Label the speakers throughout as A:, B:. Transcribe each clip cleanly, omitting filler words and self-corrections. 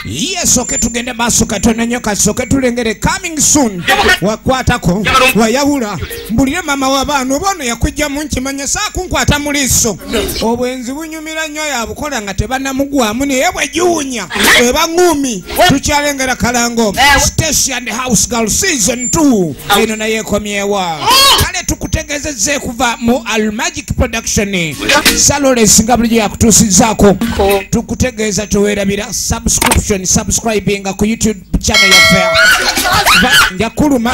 A: Yes, okay, tugende maaso katono nnyo, kasooke tulengere coming soon. Wakwatako wayawula mbulire mama w'abaana oba ono yakujjamu nkimanya saakunkwata mu liiso. Obwenzi bunyumira nnyo yabukola nga tebannamugwamu naye bwe giwunya eba ŋŋumi. Tukyalengera kalango Stecia and House Girl season 2 eno naye ekomyewa. Kale tukutegeezezza kuva mu Almagic Production Saloles nga bulijjo yakutuusizzaako. Tukutegeeza teweerabira subscription, subscribinga ku YouTube channel yaffe. Njakuluma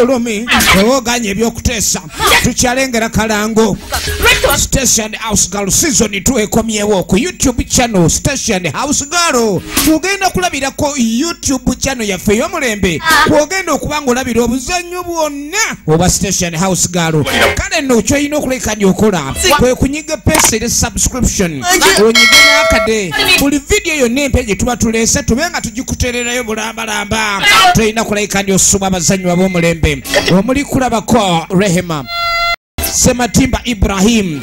A: olumi owoganya ebyokuteesa. Tukyalengera kalango Stecia and House Girl season 2 ekomyewo ku YouTube channel Stecia and House Girl. Tugenda kulabirako YouTube channel yaffe ey'omulembe kwogenda okuba ng'olabira obuzannyo bwonna obwa Stecia and House Girl. Kale nno ky'olina okulekanya okola kwe kunyiga pesa eri subscription, onyige n'akade buli vidiyo yonna empya gye tuba tuleese tube nga tugikutererayo bulambalamba. Tolina kulekanya osoma abazannyi ab'omulembe omuli kulabako Rehema Sematimba Ibrahim,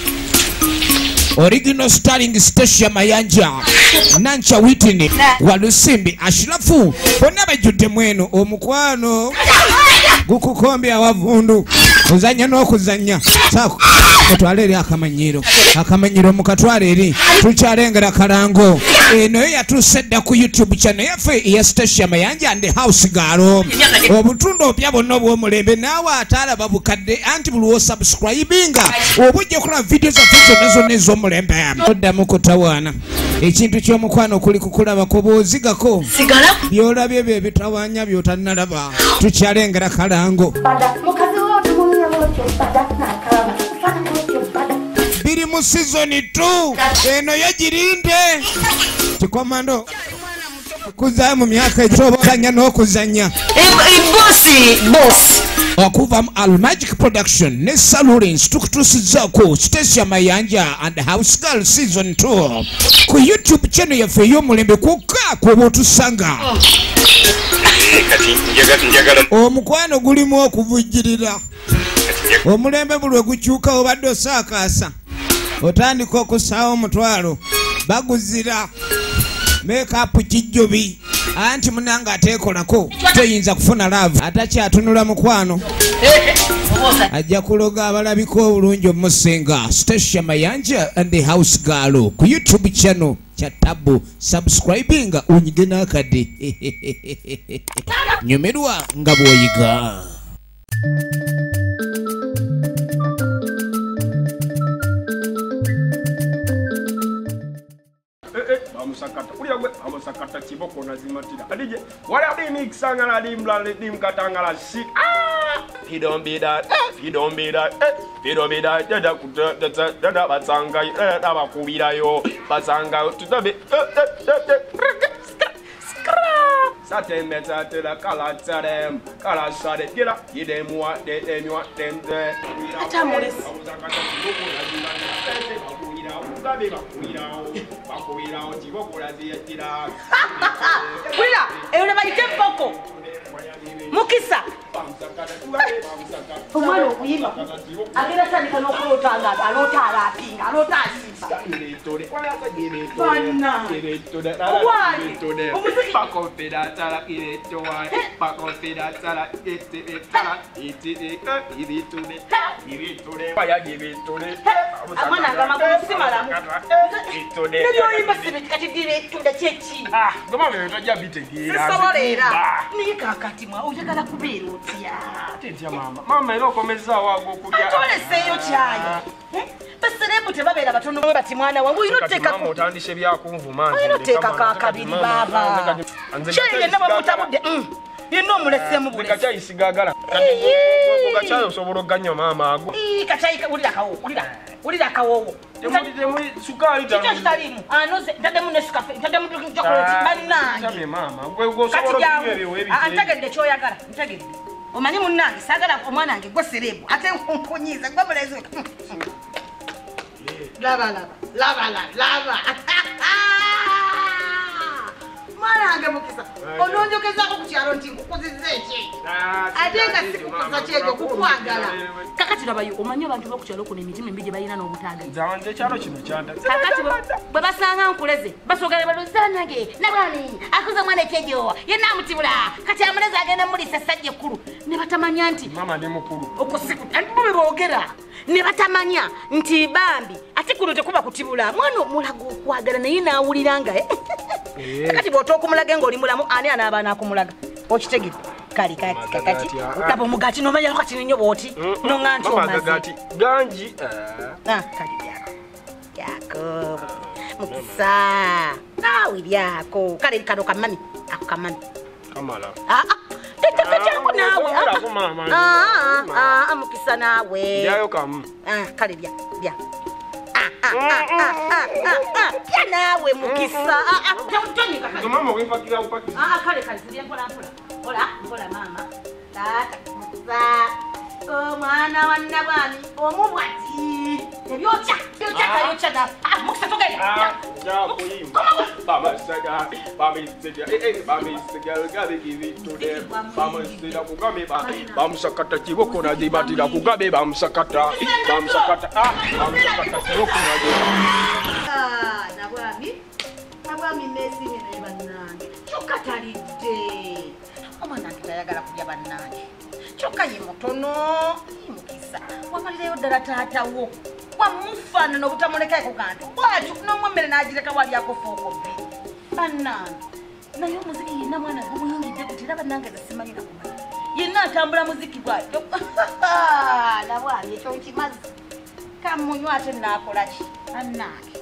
A: original starring Stecia Mayanja, Nancha Whitney, Walusimbi Ashirafu, bonna bajjudde mweno. Omukwano gukukombye awavundu ozannya n'okuzannya. Saako mutwale eri akamanyiro, akamanyiro mukatwale eri. Tukyalengera kalango eno yo yatuuse dda ku YouTube channel yaffe eya Stecia Mayanja and House Girl. Obutundu obupya bwonna obw'omulembe naawe ataalaba bukadde anti buli w'osubscribinga oba ojja okulaba vidiyo zaffe zonna zonna ez'omulembe. Toddamu kutawaana. Ekintu ky'omukwano kuli kukulabako bw'ozigako by'olabye bye bitawaanya by'otannalaba. Tukyalengera kalango biri mu season 2 eno yo girinde. Kikomando kuzaayo mu myaka egy'obuzannya n'okuzannya.
B: Bosi
A: okuva mu Almagic Production ne Salurins tukutuusizzaako Stecia Mayanja and House Girl season 2 ku YouTube channel yaffe ey'omulembe kwokka kw'oba otusanga. Omukwano gulimu okuvujjirira. Omulembe buli gukyuka obadde osaakaasa otandika okussaawo omutwalo baguzira makeup kijjobi anti munanga ateekolako toyinza kufuna love. Atakyatunula mukwano ajja kuloga abalabika obulungi omusinga. Stecia Mayanja and the House Girl ku YouTube channel kya Tabu, subscribinga onyige n'akadde nyumirwa nga bw'oyiga.
C: Bamusakata kiboko nazimatira. Adije wala dimikisangala dimlale dimkatangala si he don't be that, he don't be that, he don't be that. Da da da da batsanga da bakubirayo batsanga tutabe Satem betatela kala tsarem kala sare gira gidem wa de dem wa dem de.
B: Atamulesi. Wila, eyo bayite poko. Mukisa. Omwana okuyimba agenda tandika n'okuloota nga aloota alapinga aloota asimba. Amwana nga amagulu si malamu. Nebyoyimba si kati diretunda kyeki? Sisobola era. Naye kaakati mwa oyagala kubeera otya?
C: Ate ntya maama. Maama era okomezaawo ag'okulya.
B: Ate oleseeyo kyayi. Baserebu tebabeera batono bati mwana wange olina oteekako.
C: Otandise byakunvuma nze.
B: Olina oteekako akabiri baaba. Kyayi yenna bamutabudde. Yenna omuleseemu bulesi.
C: Kacyayi sigagala. Kacyayi osobola okuganywa maama ago.
B: Kacyayi wulira akawoowo. Wulira akawoowo.
C: Temuli sukaali
B: Kiki ekitaliimu? Anoze ntaddemu ne sikafe ntaddemu chocolate bannange.
C: Maama gwe osobola okunywa ebyo weebigere.
B: Ntegedde ky'oyagala ntegedde. Omanyi munnange saagala omwana wange gwe serebu ate nkunyiiza gwe mulezi. Laba laba laba laba. Mwana Mwana wange Mukisa, ononjogezaako ku kyalo nti nkukuzizza ekyejo. Ate nga sikukuza kyejo kukwagala.
D: Kakati labayo omanyi abantu b'oku kyalo kuno emitima embi gye balina n'obutaagala.
C: Nze ekyalo kino kyanda.
D: Kakati bwe basanga nkuleze basooka balowooza nange nabwami akuza omwana ekyejo yenna amutibula kati amuleze agenda mulisa essajja ekkulu ne batamanya nti
C: mama ndi mukulu.
D: Bo bwe boogera ne batamanya nti bambi ate kuno tekuba kutibula mwana omulaga okwagala naye n'awulira nga kakati bw'otookumulaga ng'oli mulamu ani anaaba anaakumulaga okitegedde. Kale kati olaba omugaati n'omanya kati nnyo bw'oti n'oŋŋa nti omaze
C: gangi
D: kale byako byako Mukisa naawe byako kale kano kamami ako kamami
C: kamala
D: tekyako naawe Mukisa naawe
C: ndyayo kamu
D: kale bya bya bya naawe Mukisa
C: mama wempakira upakira
D: kale kale tulye mpola mpola mpola mpola mama taata Mukisa omwana wa Nabwami omubwati ebyokya byokya kayokya na Mukisa togenda
C: bamusakata kiboko nagibatira kugabe bamusakata bamusakata bamusakata kiboko nagi
D: Nabwami Nabwami nesimye naye bannange kyokka talidde omwana wange tayagala kulya bannange kyokka ye mutono Mukisa wamalirayo ddala taata wo wamufaanana obutamulekaeko kantu bwatyo n'omwa emmere n'agireka walyako fuuko bbiri bannange naye omuziki yenna mwana gumuyingidde kuti era bannange nze simanyi nakumanya yenna atambula muziki bwatyo Nabwami ekyo nkimaze kamunywa ate naakola ki bannange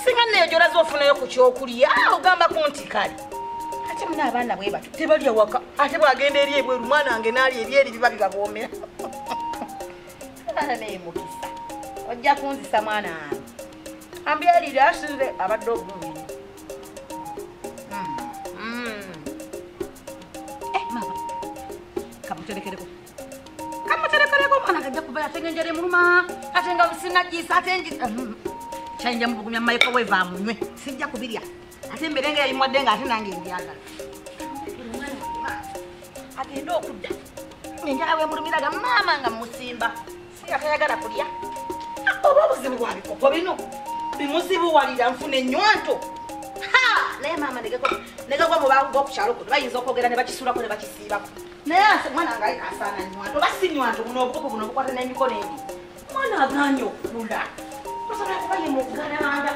D: singa nneeyo gy'olaze ofunayo ku kyokulya ogambako nti kale ate muna abaana bwe batyo tebalya waka ate bw'agenda eri ebweru mwana wange n'alya ebyeri biba bibaboomera abaana naye Mukisa ojja kunzisa mwana wange ambyalire asinze abadde obulungi mama kamuterekereko kamuterekereko mwana kajja kuva ate ng'enjala emuluma ate nga sinagisa ate kyayinja mubugumya microwave amunywe sijja kubirya ate mbere nga yalimwadde nga ate nange mbyagala agenda okudda enjala wemulumiraga maama nga musimba si atayagala kulya oba obuzibu bwa bikopo bino bimuzibuwalira nfuna ennywanto naye maama negagwa mu b'oku kyalo kuno bayinza okwogera ne bakisulako ne bakisiibako naye mwana wange aleka asaana nnywanto oba si nnywanto buno obukopo buno obukwata n'emikono ebi mwana agaanye okukula osobola kuba ye muggalanda.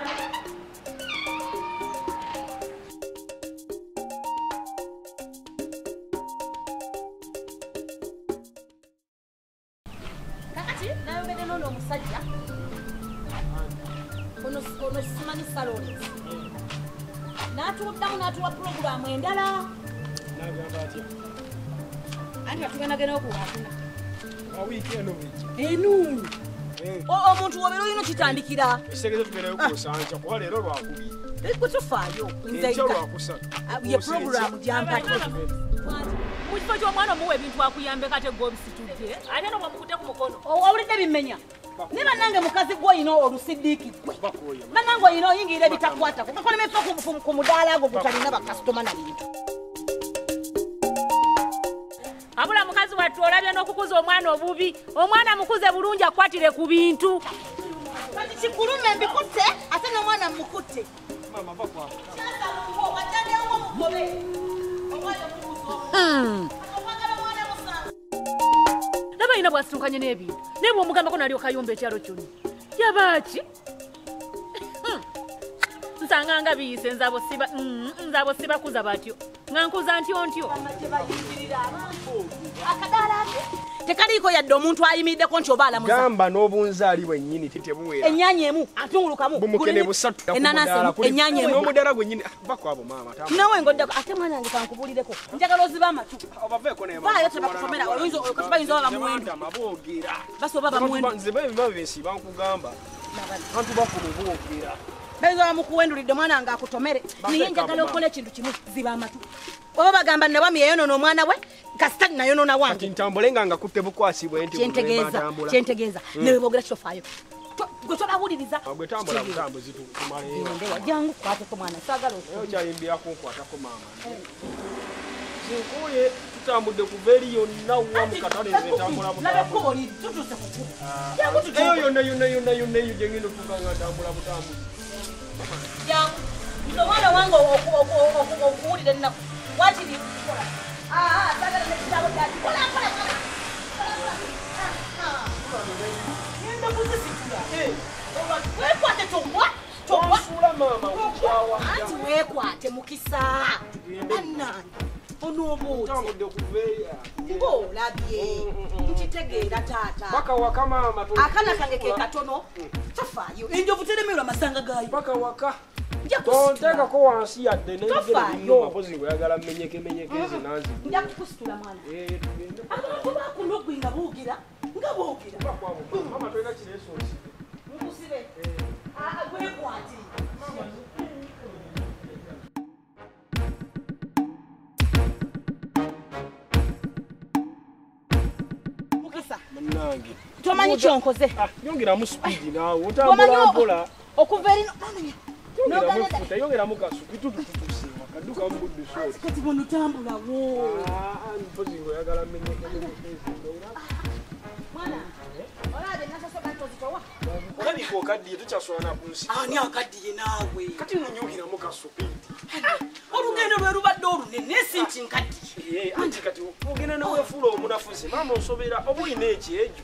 D: Kakati nayogedde n'ono omusajja ono simanyi Saloni n'atuddamu n'atuwa pulogulaamu endala
C: n'agamba atya
D: anti katugendagenda okuwakuna
C: wiiki eno wiiki
D: enu omuntu wobeera olina okitandikira
C: ekitegeeza tubeerayo ku lusanja kuba leero lwakubiri
D: gwe tofaayo
C: enkya lwakusatu
D: ye pulogulaamu gyampadde
E: mu kifo ky'omwana omuwa ebintu akuyambeko ate gwe obisitudde ate no bw'omukutte ku mukono
D: owulidde bimenya ne bannange mukazi gwe olina olusidiiki gwe bannange olina oyingirira ebitakwatako kakolemesa ku mudaala gwo gutalina bakasitoma na bintu.
E: Abula mukazi wattu olabye n'okukuza omwana obubi omwana mukuze bulungi akwatire ku bintu
B: kati kikulume mbikutte ate n'omwana mukutte
E: laba yina bw'asitunkanye n'ebintu naye bw'omugambako n'alyoka ayomba ekyalo kyonna yabaaki nsanga nga biyise nze abo sibakuza batyo nga nkuza ntyo ntyo
D: tekaliiko yadde omuntu ayimiriddeko nti oba alamuza
C: gamba n'obunzaali bwennyini tebuwera
D: ennyaanya emu atungulukamu
C: bumukene busatu
D: enanasi ennyaanya emu
C: n'omudaala gwennyini va kwabo maama
D: nawe ng'oddako ate mwana wange kankubuulireko njagala ozibe amatu
C: obaveeko naye
D: vaayo tebakusomera bayinza oba bamuwendo
C: boogera
D: basoba bamuwendo
C: nze babensi bankugamba abantu bakulu boogera
D: bayinza bamukuwendulidde omwana wange akutomere naye njagala okola ekintu kimu ziba amatu oba bagamba Nabwami yayonoona omwana we kasita nayonoona wange
C: kati ntambule nga ngakutte bukwasi bwe nti
D: kyentegeeza kyentegeeza newe boogera kitofaayo Gwe tobawuliriza.
C: Gwe tambula butambuzi tumaleyo.
D: Jangu kwateko mwana saagala
C: okwo. Okyayimbira kunkwatako maama. Sinkuye tutambudde kuva eri yonna wa mu katale nze ntambula butambuzi.
D: Laba ekkubo litutuuse ku kkubo. Jangu tutuuke.
C: Eyo yonna yonna yonna yonna eyo gye ngenda okutuuka nga ntambula butambuzi.
D: Jangu. Nze omwana wange okuwulira ennaku. Wakiri kukola. Saagala n'ekitabo kyaki. Kola kola mwana. Ngenda kuzisitula. Weekwate togwa. Togwa.
C: Onsuula maama okukyawa.
D: Anti weekwate mukisa. Bannange. Onooba
C: otya?
D: Ng'olabye. Nkitegeera taata.
C: Paka waka maama.
D: Akaana kange ke katono. Tofaayo. Enjovu teremerwa amasanga gaayo.
C: Paka waka. Tonteekako wansi yadde n'ebigere binnuma mpozi ng'oyagala mmenyeke menyeke nze nanzi.
D: Nja kukusitula mwana. Abantu bakulugwi nga boogera nga boogera.
C: Maama tolina kireeso nsibe.
D: Nkusibe. Weekwate. Mukisa.
C: Munnange.
D: Tomanyi kyonkoze.
C: Yongeramu sipiidi naawe otambula mpola.
D: Okuva eri
C: yongeramu kasuku tututuuse kadduka mu buddusi oti.
D: Kati bono tambulawo.
C: Mpozi ng'oyagala mmenyeke menyeke nze.
D: Mwana, olabye nasosoka ntozitowa.
C: Olabika okaddiye tokyaswana ku nsi.
D: Ani akaddiye naawe?
C: Kati nno nyongeramu kasupiidi.
D: Olugendo lwe lubadde olunene si nti nkaddiye.
C: Anti kati ogenda ne weefuula omunafuzi maama osobera oba olina ekyejo.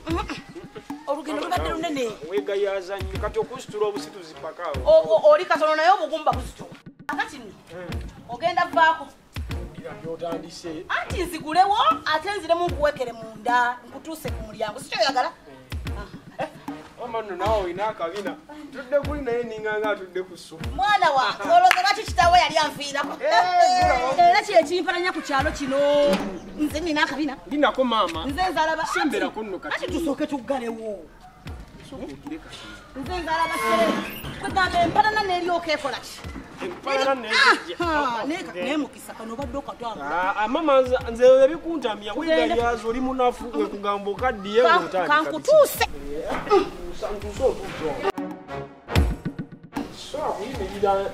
D: Olugendo lubadde lunene.
C: Weegayaaza nnyo kati okusitula obusituzi paka awo.
D: Oli katono naye obugumba busitowa. Akati nno ogenda vaako.
C: By'otandise.
D: Anti nzigulewo ate nziremu nkuwekere munda nkutuuse ku mulyango si kyoyagala?
C: Mama nno naawe olina akabina. Tudde kuli naye ninga nga atudde ku ssupu.
D: Mwana wange olowooza lwaki kitaawe yali anfiirako? Era kye ekimpalanya ku kyalo kino. Nze nina akabina.
C: Linako maama.
D: Nze nzalaba.
C: Semberako nno kati.
D: Anti tusooke tuggalewo.
C: Ogire kati.
D: Nze nzalaba serere. Kwegamba empalana n'eryoka ekola ki?
C: Empalana n'ejja.
D: Naye mukisa kano obadde okatwala.
C: Maama nze ebikuntamya weegayaaza oli munafu wekugamba okaddiye ng'otandika.
D: Kankutuuse.
C: Ntuuse otuusa. Sobola kuyimirira.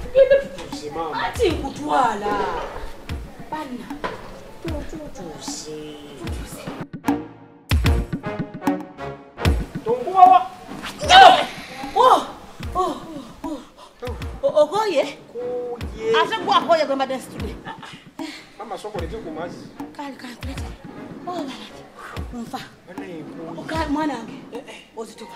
C: Tugende tutuuse maama.
D: Anti nkutwala. Banna.
C: Tutuuse. Tonkubawa.
D: Okoye? Ate gwe akoye gwe mbadde nsitudde.
C: Maama sooka oleke ku mazzi.
D: Kale kale nkuleetere. Banange nfa. Mwana wange ozitowa.